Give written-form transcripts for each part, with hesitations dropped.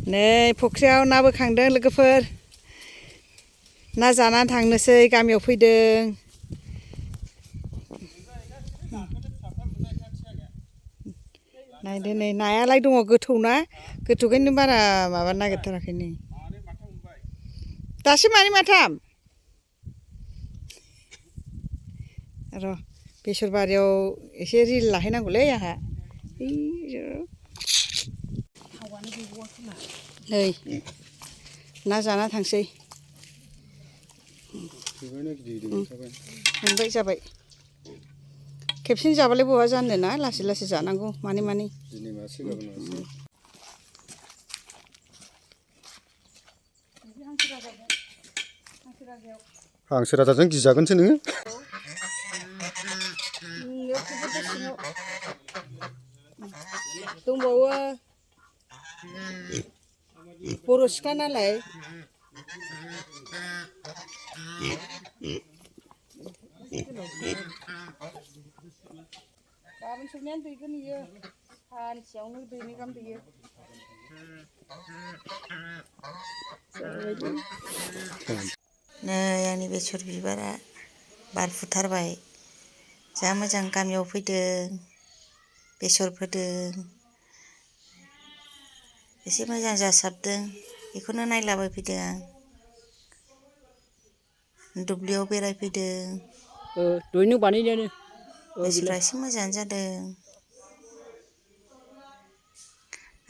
नै फुख्रियाव ना बोखांदों लोगोफोर ना जानानै थांनोसै गामियाव फैदों नायदो नै नायालाय दङ गोथौ ना गोथौखायनो बारा माबा नागिरथाराखै नै दासो मानै माथाम र' बेसर बारियाव एसे रिल लाहैनांगौलै आंहा नै ना जाना थांसै मोनबाय जाबाय खेबसेनो जाबालाय बहा जानो ना लासै लासै जानांगौ मानै मानै हांसो राजाजों गिजागोनसो नोङो दंबावो बर' सिख्ला नालाय गाबोन सबनियानो दैगोन इयो सानसेयावनो दैनै गाहाम दैयो नै आंनि बेसर बिबारा बारफुथारबाय जा मोजां गामियाव फैदों बेसर फोदों एसे मोजां जासाबदों बेखौनो नायलाबायफैदों आं दुब्लियाव बेरायफैदों दहायनो बानायनायानो बेसरा एसे मोजाङानो जादों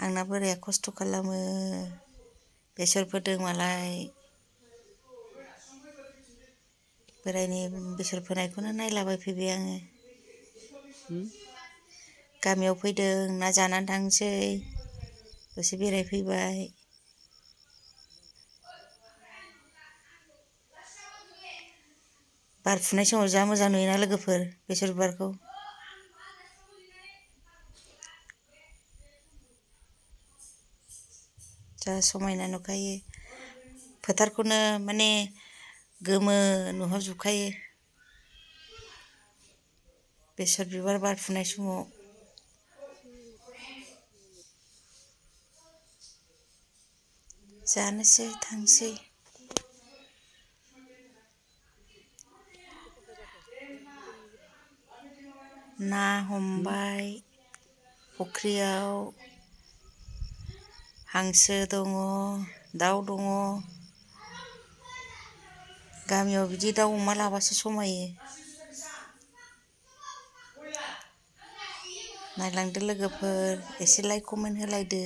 आंना बोराया खस्थ' खालामो बेसर फोदों मालाय बोरायनि बेसर फोनायखौनो नायलाबायफैबाय आङो गामियाव फैदों ना जानानै थांसै दसे बेरायफैबाय बार फुनाय समाव जा मोजां नुयोना लोगोफोर बेसर बिबारखौ जा समायना नुखायो फोथारखौनो माने गोमो नुहरजोबखायो बेसर बिबार बारफुनाय समाव जानोसै थांसै ना हमबाय फुख्रियाव हांसो दङ दाउ दङ गामियाव बिदि दाउ अमा लाबासो समायो नायलांदो लोगोफोर एसे लाइक कमेन्ट होलायदो